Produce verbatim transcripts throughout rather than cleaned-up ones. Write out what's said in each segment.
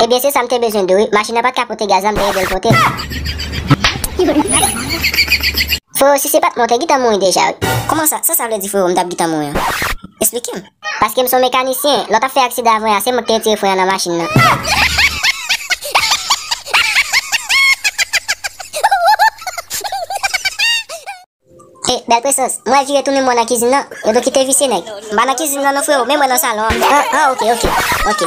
Ebyen, se sa m te bezwen di w, wi. Machin nan pa t ka pote gaz la, m te ede l pote l. Frero, si se pa t mwen, w te gentan mouri deja, wi. Kòman sa? Sa sa vle di, frero, m t ap gentan mouri an? Esplike m. Paske m se yon mekanisyen. Lè w t ap fè aksidan avan yè a, se mwen ki te retire fren an nan machin nan. E, Bèl Presans, mwen vire tounen mwen nan kizin nan. Yo do kite visye nèg. M pa nan kizin nan non, frero, men mwen nan salon an. Ah, ah, ok, ok, ok.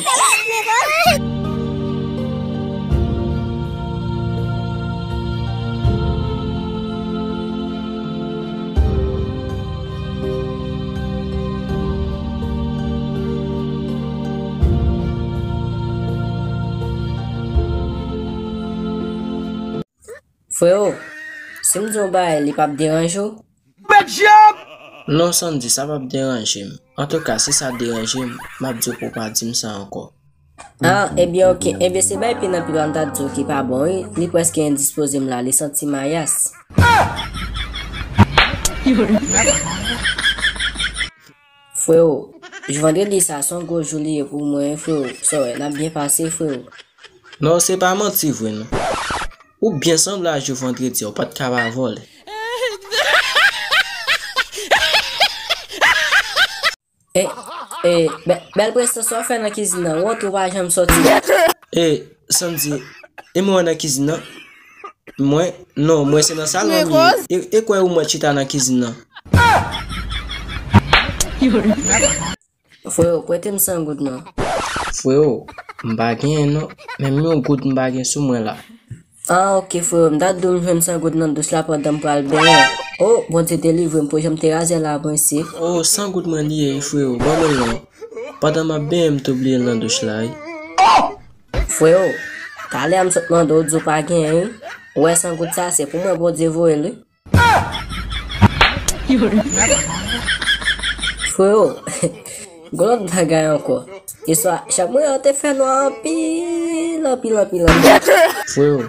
Frero, si m di w yon bagay, li p ap deranje w? Non, Sandy, sa p ap deranje m. Antouka, si sa deranje m, m ap di w pou w pa di m sa ankò. Ah, ebyen, ok. Ebyen, se bay pye nan pil la m ta di w ki pa bon, wi. Li prèske endispoze m la, li santi mayas. Frero, jou vandredi sa, se yon gwo jou li ye pou mwen, wi, frero. Sa w wè, n ap byen pase, frero. Non, se pa manti vre, non. Ou byen sanble a jou vandredi a, ou pa t ka pa vòlè. E, e, Bè-, Bèl Presans, sa w fè nan kizin nan? Ou antre, ou pa janm sòti. E, Sandy, e mwen nan kizin nan? Mwen? Non, mwen se nan salon m ye. E, e kwè ou mwen chita nan kizin nan? Frero, prete m san goud non. Frero, m pa genyen non. Menm yon goud m pa gen sou mwen la. Ah, ok, frero, m ta di w m jwenn san goud nan douch la pandan m pral benyen. Oh, Bondye delivre m, pou jan m te razè la, mwen se. Oh, san goud mwen li ye, wi, frero, ban mwen l non. Pandan m ap benyen, m te bliye l nan douch la, wi. Frero, talè a m sot mande w, w di w pa genyen, wi. Ou wè san goud sa, se pou mwen Bondye voye l, wi. Frero, gon lòt bagay ankò. Yèswa, chanm mwen an te fè nwa anpil, anpil, anpil, anpil. Frero,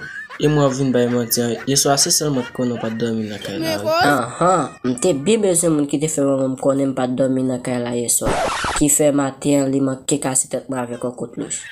e mwen ap vin bay manti an. Yèswa, se sèl mwen k konnen w pa t dòmi nan kay la, wi. Anhan, m te byen bezwen moun ki te fè manman m konnen m pa t dòmi nan kay la yèswa. Ki fè maten an, li manke kase tèt mwen avèk yon kout wouch.